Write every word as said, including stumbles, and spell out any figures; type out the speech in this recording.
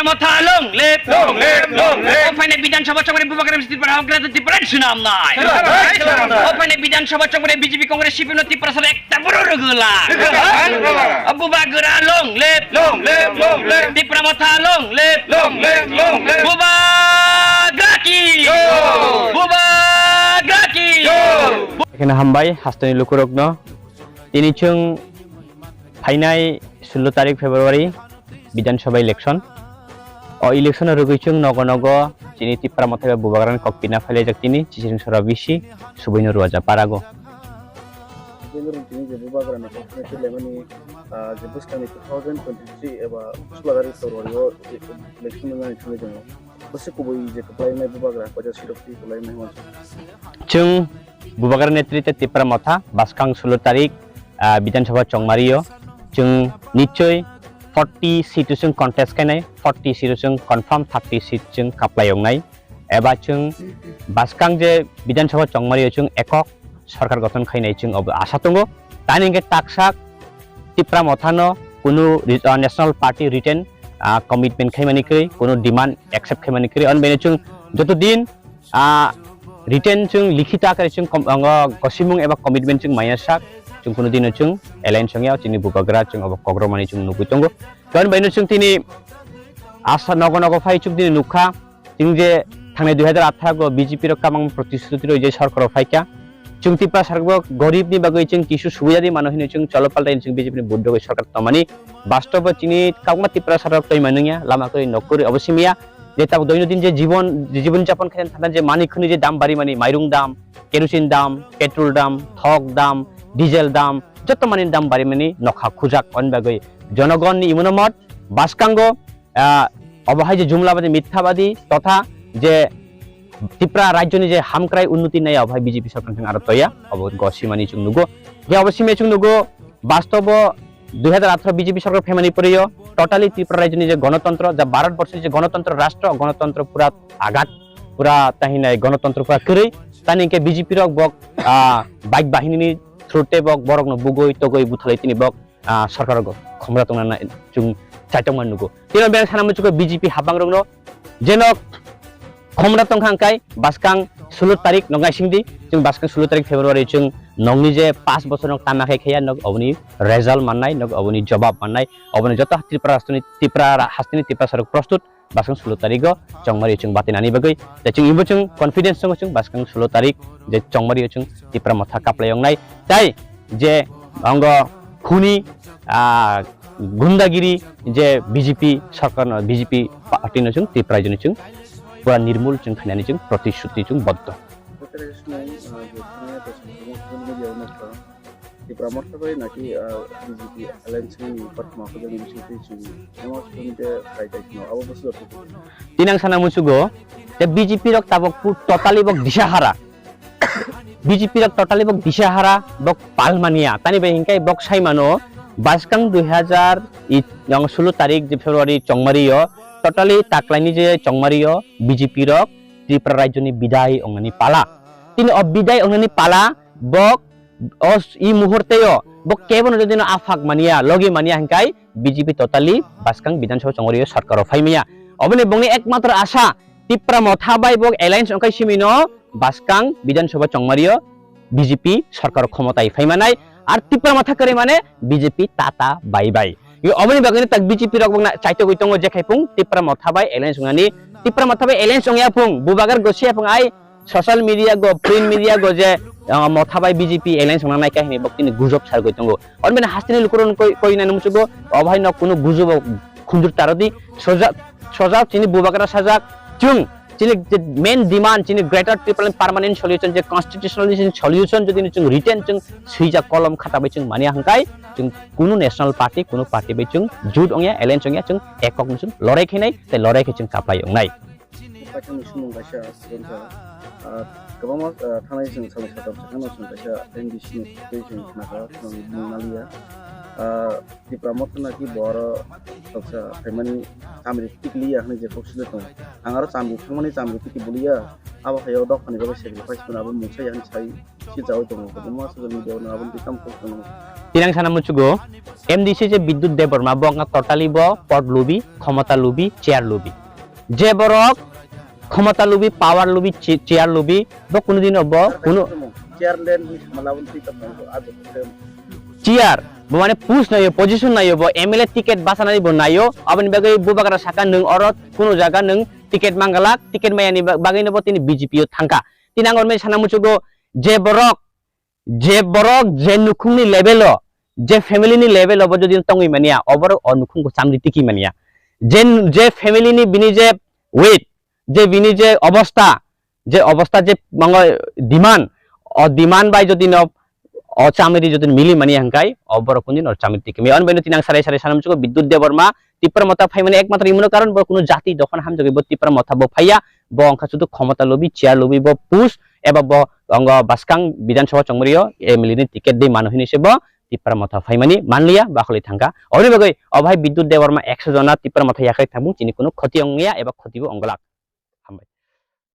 Motha long live. Long live, long live. O phainai Bidhan Sabha chongmari Bubagra M C Tripura Congress Tripura swnam nai. Swnam nai, swnam nai. O phainai Bidhan Sabha chongmari B J P Congress C P M no Tripura sara ekta boro rwgwla. Rwgwla, rwgwla. O Bubagra long live. Long live, long live. Tripura Motha long live. Long live, long live. Bubagra ki. Yo. Bubagra ki. Yo. Ekheno hambai hasteni lukurokno. Tini chwng phainai sullo tarik February Bidhan Sabha election. O election o rwgwi chwng nogo nogo chini Tipra Motha bai Bubagrani kok pina phailaijak tini Chising Sora B C Subaino Ruaja Parago. Bini rwng tini je Bubagrano kok pina phailaimani, ah, je bwskangni two thousand twenty-three eba sullo tarik February o election wngnani thangwi tongo. Bwswk kubui je kwplainai Bubagra, koicha sirok twi kwplainai hwnma chwng Bubagra netrite Tipra Motha, bwskang sullo tarik, ah, Bidhan Sabha chongmario, chwng nichoi forty seat o chwng contest khainai, forty seat o chwng confirm, thirty seat chwng kaplai wngnai. Eba chwng bwskang je Bidhan Sabha chongmario chwng ekok sorkar gothon khainai chwng obo asa tongo. Tani hwnkhe taksa Tipra Mothano kunu ri-, ah, National Party written, ah, commitment khaimani kwrwi, kunu demand accept khaimani kwrwi. Ani bini chwng joto din ah, written chwng likhita akhare chwng kom-, ang o gosimung eba commitment chwng maya sak, chwng kunu dino chwng alliance wngya, chini Bubagra chwng obo kokromani chwng nugwi tongo. Toni baino chwng tini asa nogo nogo phai chwng tini nukha, chwng je thangnai dui hajar atharo go B J P rok kamang protishruti roi je sorkaro phaikha, chwng Tipra sargo gorib ni bagwi chwng kisu subida di mano hinwi chwng cholo paltai chwng B J P ni budogwi sorkar tongmani. Bastobo chini kakma Tipra sarok twi manungya, lama kwrwi nok kwrwi obo simiya. Je tabuk doino din je jibon, je jibon japon khe thana je mani khwnwi je dam bari mani, mairung dam, kerosene dam, petrol dam, thok dam, diesel dam, joto mani dam bari mani nokha khujak. On bagwi jonogonni imuno mot bwskango, ah, obo hai je jumlabadi, mithabadi totha je Tipra rajyoni je hamkrai unnoti nai obo hai B J P sorkar thang aro toya, obo go simani chwng nugo. Je obo simi chwng nugo, bastobo dui hajar atharo B J P sorkar phaimani poriyo totally Tripura rajyoni je gonotontro, ja Bharat borso je gonotontro rastro, gonotontro pura agat, pura tahinai gonotontro pura kwrwi, tani hwnkhe B J P rok bok, ah, bike bahinini through te bok borokno bugoi togoi buthalai tini bok, ah, sorkar go khomra tongna chwng chaitokma nugo. Tini beng sana muchugo B J P habang rokno jenok khomra tongkha hwnkhe bwskang sullo tarik nog naising di, chwng bwskang sullo tarik February chwng nokni je paanch bochor nog tama khe khaiya nog oboni result mannai, nog oboni jobab mannai, oboni joto Tripura hasteni, Tripura ra-, hasteni Tripura sarok prostut bwskang sullo tarigo chongmari chwng batinani bagwi. Tei chwng ibo chwng confidence tongo chwng bwskang sullo tarik je chongmario chwng Tripura motha kaplai wngnai. Tei je ongo khuni, ah, gundagiri je B J P sorkarno, B J P partyno chwng Tripura rajyoni chwng pura nirmul chwng khainani chwng protishruti chwng boddo. Tripura motha bai naki, ah, B J P alliance ni pathma khojani bisingtwi chwng emo chwng de kaitai khno abo bwswk. Tinang sana muchugo te B J P rok tabok pu-, totally bok disahara. B J P rok totally bok disahara, bok palmania. Tani bai hingkai bok saimano, baskang dui hajar i-, yang sullo tarik je February chongmario, totally taklaini je chongmario, B J P rok Tripura rajyoni bidai ongani pala. Tini o bidai ongani pala, bok o s-, i muhurteo, bok kebono jodi no aphak mania, logi mania hingkai, B J P totally baskang Bidhan Sabha chongmario sorkaro phaimaya. Oboni bongni ekmatro asa, Tipra motha bai bo alliance ongkhai simino baskang Bidhan Sabha chongmario B J P sorkar khomotai phaimanai, ar Tipra motha kwrwi mane B J P tata bai bai. Yo oboni bagwino tak B J P rok bokna chaitogwi tongo, jekhai phung Tipra motha bai alliance wngnani, Tipra motha bai alliance wngya phung, bubagar gosia phung ai social media go, print media go je, ah, motha bai B J P alliance wngna nai kha hinwi bok tini gujob sargwi tongo. Oboni hasteni lukurok koi, koi nai muchugo, obo hai no kunu gujobo khundur tarodi, soja, soja chini bubagra sajak, chwng chini je main demand, chini Greater Tipraland permanent solution, je constitutional solution jodi chwng written chwng swijak kolom khata bai chwng mania hwnkhe, chwng kunu national party, kunu party bai chwng jut ongya, alliance ongya, chwng ekok no chwng lorai khainai, tei lorai khe chwng kaplai ongnai. Paithakni sumung kaisa sugwi kha, ah, kwbangma, ah, thanai chwng salni satam sakhano chwng kaisa M D C ni tei chwng khnakha, chwng bini maliya. Ah, Tipra Motha naki bo aro toksa phaimani chamri tikliya hwnwi je kok sile tongo. Ang aro chamri thangmani chamri tiki buliya, abo hai o dophani bagwi sacrifice kheno abo mungsa ya hwnwi sai sichaui tongo. Kwbangma social media o no aboni twi tamo kok tongo. Tinang sana muchugo, M D C je Bidyut Debbarma bo wngkha totally bo pod lubi, khomota lubi, chair lubi. Je borok khomota lubi, power lubi, chi-, chair lubi, bo kunu dino bo kunu chairman ni samala wng twi tamo ajo khe. Chair, bo mane post nayo, position nayo, bo M L A ticket basanani bo nayo, aboni bagwi bubagra saka nwng oro kunu jaga nwng ticket mangalak, ticket mayani ba-, bagwi no bo tini B J P o thangka. Tini ang orme sana muchugo je borok je borok je nukhungni level o, je family ni level o bo jodi tongwi mania, oborok o nukhung ko chamri tiki mania. Je, je family ni bini je weight, je bini je obostha, je obostha je mango demand, o demand bai jodi no o chamri jodi mili mania hwnkhe, o borok kundi no chamri tiki mania. Ani bai no tinang sarai sarai sana muchugo Bidyut Debbarma, Tipra Motha phaimani ekmatro imono karon bo kunu jati dophano hamjagwi bo Tipra Motha bo phaiya, bo wngkha sudu khomota lubi, chair lubi bo push, eba bo ongo bwskang Bidhan Sabha chongmrio M L A ni ticket de mano hinwi se bo Tipra Motha phaimani manliya, bakholi thangkha. Oboni bagwi o bahai Bidyut Debbarma ekso jona Tipra Motha yakhai thangmung chini kunu khoti ongya eba khoti bo ongglak.